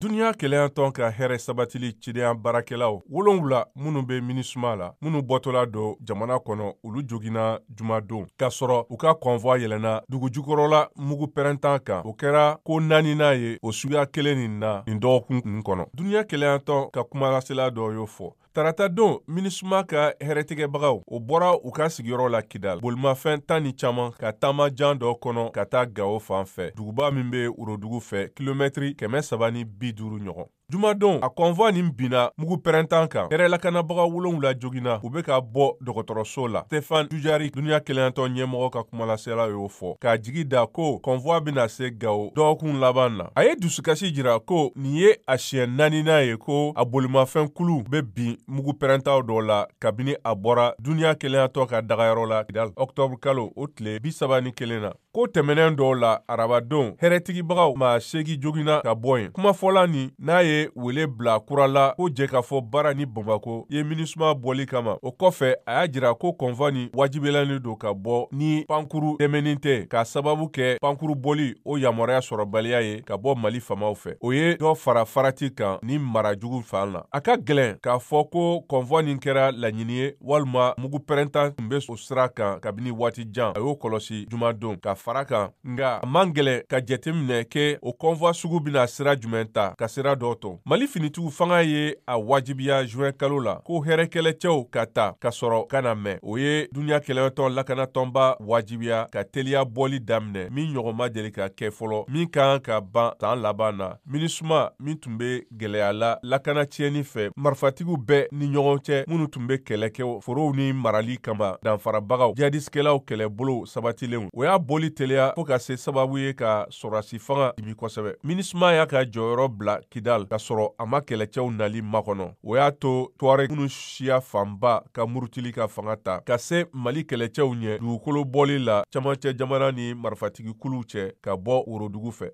Duniya kelenyatɔn ka hɛrɛ sabatili cidenya baarakɛlaw 7 minnu bɛ MINUSMA la, minnu bɔtɔla don jamana kɔnɔ, olu joginna jumadon k'a sɔrɔ u ka convoi yɛlɛnna dugu jukɔrɔla mugu pɛrɛntan kan. O kɛra ko naaninan ye o suguya kelen nin na nin dɔgɔkun nin kɔnɔ. Duniya kelenyatɔn ka kumalasela dɔ y'o fɔ. Tarata don, MINUSMA ka hɛrɛtigɛbagaw o bɔra u ka sigiyɔrɔ la Kidal, bolimafɛn tan ni caman ka taama jan dɔ kɔnɔ ka taa Gawo fan fɛ, duguba min bɛ worodugu fɛ, kilomɛtiri 350 ɲɔgɔn. Jumadon, a convoi nin binna mugu pɛrɛntan kan. Hɛrɛlakanabaga 7 joginna, u bɛ ka bɔ dɔgɔtɔrɔso la. Stéphane Dujarric, duniya kelenyatɔn ɲɛmɔgɔ ka kumalasela y'o fɔ, k'a jigi da ko convoi bɛna se Gawo dɔgɔkun laban na. A ye dusukasi jira ko nin ye a siɲɛ naaninan ye ko a bolimafɛn kulu bɛ bin mugu pɛrɛntaw dɔ la kabini a bɔra duniya kelenyatɔn ka dagayɔrɔ la Kidal octobre kalo o tile 31 na. Ko tɛmɛnen dɔw la arabadon, hɛrɛtigibagaw maa 8 joginna ka bɔ yen. Kumafɔla nin n'a ye wele bila kura la ko jɛkafɔ baara ni Bamakɔ ye MINUSMA bɔli kama. O kɔfɛ, a y'a jira ko convoi nin wajibiyalen don ka bɔ ni pankuru dɛmɛni tɛ, k'a sababu kɛ pankuru bɔli o yamaruya sɔrɔbaliya ye ka bɔ Mali faamaw fɛ. O ye dɔ fara farati kan ni mara jugu fan na. A ka gɛlɛn k'a fɔ ko convoi nin kɛra laɲini ye walima mugu pɛrɛntan tun bɛ o sira kan kabini waati jan. A y'o kɔlɔsi jumadon ka fara kan, nka a man gɛlɛn ka jateminɛ kɛ o convoi sugu bɛna sira jumɛn ta ka sira dɔ to. Mali finitigiw fanga ye a wajibiya juin kalo la ko hɛrɛkɛlɛcɛw ka ta ka sɔrɔ ka na mɛn. O ye duniya kelenyatɔn lakanatɔnba wajibiya ka teliya bɔli daminɛ min ɲɔgɔn ma deli ka kɛ fɔlɔ, min ka kan ka ban san laban na. MINUSMA min tun bɛ gɛlɛya la lakana tiɲɛni fɛ marifatigiw bɛɛ ni ɲɔgɔn cɛ minnu tun bɛ kɛlɛ kɛ forow ni marali kama, danfarabagaw, jihadisikɛlaw kɛlɛbolo sabatilenw, o y'a bɔli teliya fo ka se sababu ye ka sɔrɔdasi fanga dimi kosɛbɛ. MINUSMA y'a ka jɔyɔrɔ bila Kidal ka sɔrɔ a ma kɛlɛcɛw nali makɔnɔ. O y'a to Tuareg minnu siya fanba ka murutili ka fanga ta ka se Mali kɛlɛcɛw ɲɛ dugukolo bɔli la camancɛ jamana ni marifatigikuluw cɛ ka bɔ worodugu fɛ.